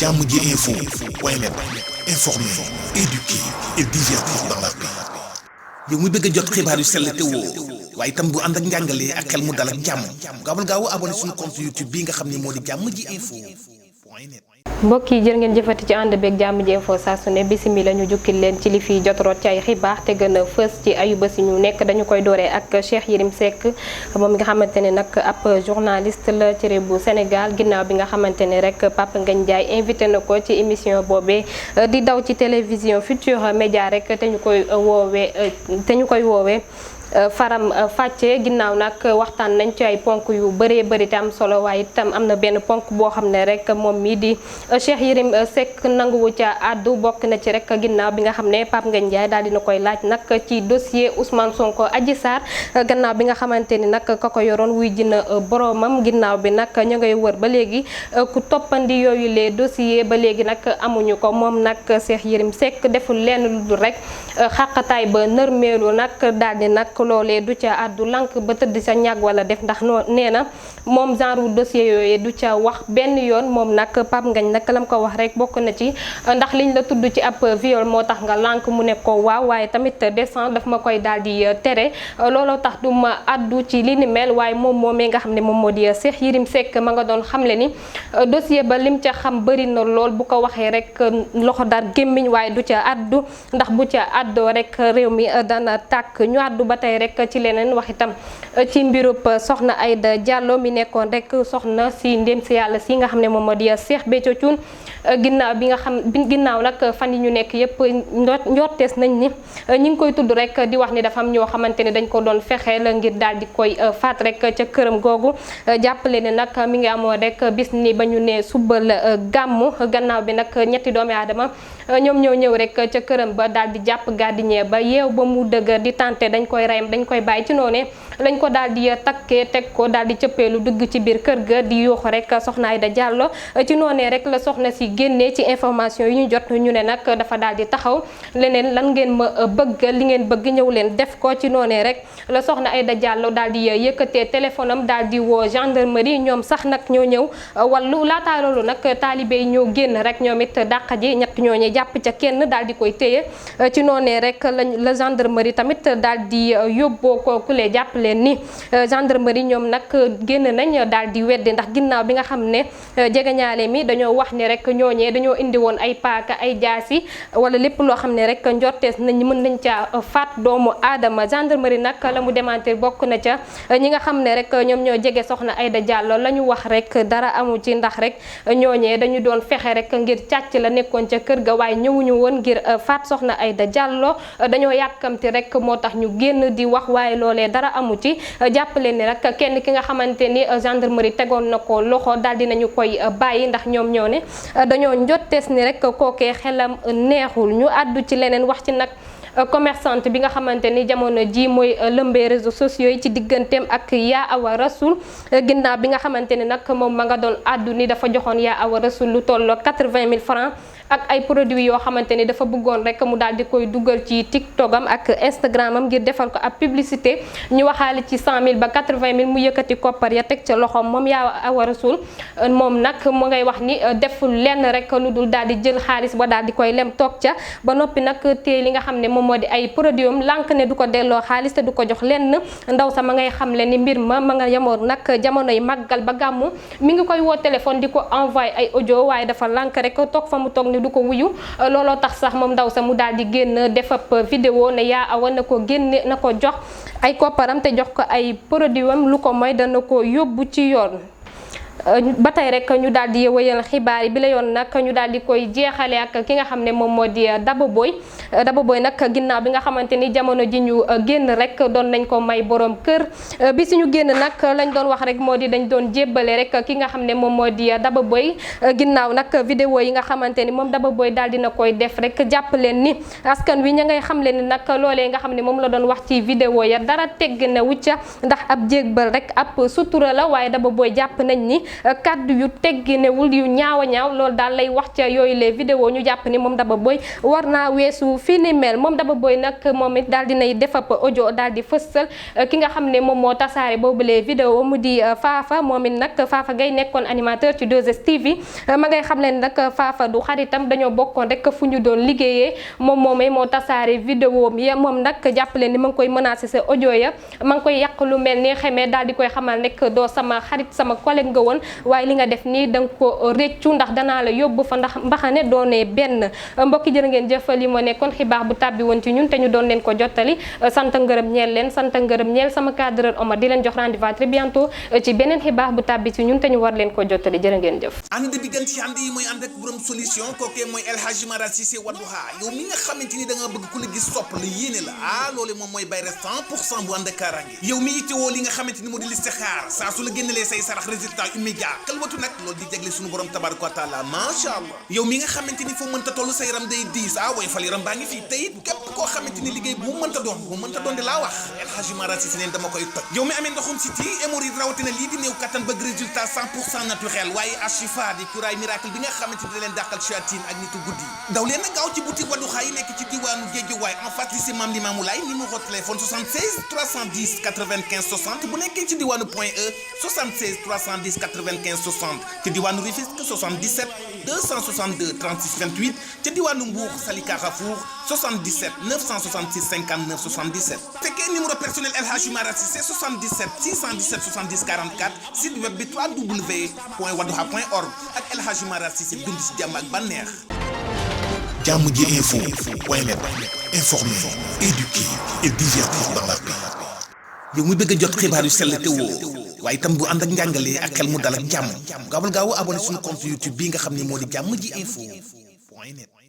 jàmm ji info point net, informer, éduquer et divertir dans la paix. yow mu bëgg a jot xibaar yu sell te woo waaye itam bu ànd ak njàngalee ak xel mu dal ak jàmm gaawal gaaw abonné suñu compte YouTube bi nga xam ne moo di jàmm ji info point net. mbokk yi jërë ngeen jëfati ci ànd beeg jàmm ji info saa su ne bisimila ñu jukkil leen ci li fi jot root ci ay xibaar te gën a fës ci ayuba si ñu nekk dañu koy dooree ak Cheikh Yérim Seck moom nga xamante ne nag ab journaliste la ci réew bu Sénégal ginnaaw bi nga xamante ne rek Papa Ngagne Ndiaye invité na ko ci émission boobee di daw ci télévision Futurs Médias rek te ñu koy woowee faram fàcce ginnaaw nag waxtaan nañ ci ay ponk yu bëree bëri te am solo waaye itam am na benn ponk boo xam ne rek moom mii di Cheikh Yérim Seck nanguwu ca àddu bokk na ci rek ginnaaw bi nga xam ne Pape Ngagne Ndiaye daal dina koy laaj nag ci dossier Ousmane Sonko Adji Sarr gannaaw bi nga xamante ni nag ka ko yoroon wuy jina boromam ginnaaw bi nag ñu ngay wër ba léegi ku toppandi yooyu les dossiers ba léegi nag amuñu ko moom nag Cheikh Yérim Seck deful lenn lu dul rek xàqataay ba nërmeelu nag daal di nag loolee du ca àddu lank ba tëdd sa ñàgg wala def ndax nee na moom genre dossier yooyu du ca wax benn yoon moom nag Pape Ngagne nag lam ko wax rek bokk na ci ndax liñ la tudd ci ab viol moo tax nga lank mu ne ko waaw waaye tamit descend daf ma koy daal di tere looloo tax du ma àddu ci li ni mel waaye moom moomee nga xam ne moom moo di Cheikh Yérim Seck ma nga doon xamle ni dossier ba lim ca xam bëri na lool bu ko waxee rek loxo dar gémmiñ waaye du ca àddu ndax bu ca àddoo rek réew mi dana tàkk ñu àddu ba tey rek ci leneen wax itam ci mbirub soxna Aïda Diallo mi nekkoon rek soxna si ndem si yàlla si nga xam ne moom moo di Cheikh Béthio Thioune ginnaaw nag fan yi ñu nekk yëpp njortees nañ ni ñi ngi koy tudd rek di wax ni dafa am ñoo xamante ne dañ ko doon fexeel ngir daal di koy faat rek ca këram googu jàppale ne nag mi ngi amoon rek bis ni ba ñu ne suba la gàmmu gannaaw bi nag ñetti doomi aadama ñoom ñoo ñëw rek ca këram ba daal di jàpp gardien ba yeew ba mu dëgg di tante dañ koy reyam dañ koy bàyyi ci noonu lañ ko daal di takkee teg ko daal di cëppeelu dugg ci biir kër ga di yuuxu rek soxna Aïda Diallo ci noonee rek la soxna si génnee ci information yi ñu jot ñu ne nag dafa daal di taxaw leneen lan ngeen ma bëgg li ngeen bëgg ñëw leen def ko ci noonee rek la soxna Aïda Diallo daal di yëkkatee téléphone am daal di woo gendarmerie ñoom sax nag ñoo ñëw wallu laataa loolu nag taalibe yi ñoo génn rek ñoom it dàq ji ñett ñooñu jàpp ca kenn daal di koy téye ci noonee rek la gendarmerie tamit daal di yóbboo ko kulee jàpp leen ni gendarmerie ñoom nag génn nañ daal di weddi ndax ginnaaw bi nga xam ne jegeñaale mi dañoo wax ni rek ñooñee dañoo indi woon ay paaka ay jaasi wala lépp loo xam ne rek njortees nañ mën nañ ca faat doomu aadama gendarmerie nag la mu démentir bokk na ca ñi nga xam ne rek ñoom ñoo jege soxna Aïda Diallo la ñu wax rek dara amu ci ndax rek ñooñee dañu doon fexe rek ngir càcc la nekkoon ca kër ga waaye ñëwuñu woon ngir faat soxna Aïda Diallo dañoo yàkkamti rek moo tax ñu génn di wax waaye loolee dara amu ci jàppale ni rek kenn ki nga xamante ni gendarmerie tegoon na ko loxo daal dinañu koy bàyyi ndax ñoom ñoo ne dañoo njottees ni rek kookee xelam neexul ñu àddu ci leneen wax ci nag commerçante bi nga xamante ni jamono ji mooy lëmbee réseaux sociaux yi ci digganteem ak Yaa Awa Rasoul ginnaaw bi nga xamante ni nag moom ma nga doon àddu ni dafa joxoon Yaa Awa Rasoul lu tolloo 80 000 francs ak ay produits yoo xamante ni dafa bëggoon rek mu daal di koy dugal ci TikTok am ak Instagram am ngir defal ko ab publicité ñu waxaale ci 100 000 ba 80 000 mu yëkkati koppar ya teg ca loxoom moom Yaa Awa Rasoul moom nag mu ngay wax ni deful lenn rek lu dul daal di jël xaalis ba daal di koy lem toog ca ba noppi nag te li nga xam ne moom moo di ay produit am lànk ne du ko delloo xaalis te du ko jox lenn ndaw sa ma ngay xamle ni mbir ma nga yemoon nag jamonoy màggal ba gàmmu mi ngi koy woo téléphone di ko envoyé ay audio waaye dafa lànk rek toog fa mu toog ni du ko wuyu looloo tax sax moom ndaw sa mu daal di génn def ab vidéo ne Yaa Awa na ko génne na ko jox ay kopparam te jox ko ay produit am lu ko mooy dana ko yóbbu ci yoon. ba tey rek ñu daal di wëyal xibaar yi bi la yoon nag ñu daal di koy jeexale ak ki nga xam ne moom moo di Daba Boy nag ginnaaw bi nga xamante ni jamono ji ñu génn rek doon nañ ko may borom kër bi suñu génn nag lañ doon wax rek moo di dañ doon jébbale rek ki nga xam ne moom moo di Daba Boy ginnaaw nag vidéo yi nga xamante ni moom Daba Boy daal dina koy def rek jàpp leen ni askan wi ña ngay xam leen ni nag loolee nga xam ne moom la doon wax ci vidéo ya dara tegg na wucca ndax ab jégbal rek ab sutura la waaye Daba Boy jàpp nañ ni kaddu yu tegginewul yu ñaaw a ñaaw loolu daal lay wax ca yooyu les vidéo ñu jàpp ni moom Daba Boye war naa weesu fi ni mel moom Daba Boye nag moom it daal dinay def ab audio daal di fësal ki nga xam ne moom moo tasaare boobu les vidéo mu di Fafa moom it nag Fafa Gueye nekkoon animateur ci 2STV ma ngay xam leen nag Fafa du xaritam dañoo bokkoon rek fu ñu doon liggéeyee moom moomee moo tasaare vidéo mi moom nag jàppale ni ma ngi koy menacé sa audio ya ma ngi koy yàq lu mel ni xamee daal di koy xamal nekk doo sama xarit sama collègue nga woon waaye li nga def nii da nga ko réccu ndax danaa la yóbbu fa ndax mbaxane doonee benn mbokki jërë ngeen jëf li moo nekkoon xibaar bu tàbbi woon ci ñun te ñu doon leen ko jottali sant ngërëm ñeel leen sant ngërëm ñeel sama cadreur Omar di leen jox rendez-vous très bientôt ci beneen xibaar bu tàbbi ci ñun te ñu war leen ko jottali jërë ngeen jëf. ànd bi gën ci ànd yi mooy ànd ak borom solution kookee mooy El Hadji Mara Cissé Wadduha yow mi nga xamante ni da nga bëgg ku la gis sopp la yéene la loolu moom mooy bayre 100% bu ànd ak kaaraange yow mi itteewoo li nga xamante ni moo di listixaar saa su la génnelee say sarax résultat immédiat kalwatu nag loolu di jagle suñu borom tabaraka wa taala macha allah yow mi nga xamante ni foo mënta toll sa yaram day diis way fal yaram baa ngi fii tey képp koo xamante ni liggéey bu mu mënta doon di laa wax El Hadji Mara Cissé neen dama koy toj yow mi amee ndoxum siti hémorroïde rawatina lii di néew kattan bëgg résultat 100% naturel waaye Ashifa di cuuraay miracle bi nga xamante ni da leen dàqal shayatin ak nitu guddi daw leen nag gaaw ci boutique Wadduha yi nekk ci diwaanu Guédiawaye en face lycée Mame Limamou Laye numéro téléphone 76 310 95 60 bu nekkee ci diwaanu Point E 76 310 95 60 ci diwaanu Rufisque 77 262 36 28 ci diwaanu Mbour Salika Rafour 77 966 59 77 fekkee numéro personnel El Hadji Mara Cissé 77 617 70 44 site web bi www.wadduha.org ak El Hadji Mara Cissé dund ci jàmm ak bànneex. Jàmm ji info point net informer, éduquer et divertir dans la paix. yow mu bëgg a jot xibaar yu sell te woo waaye itam bu ànd ak njàngalee ak xel mu dal ak jàmm gaawal gaaw abonné suñu compte YouTube bii nga xam ne moo di Jàmm ji info point net.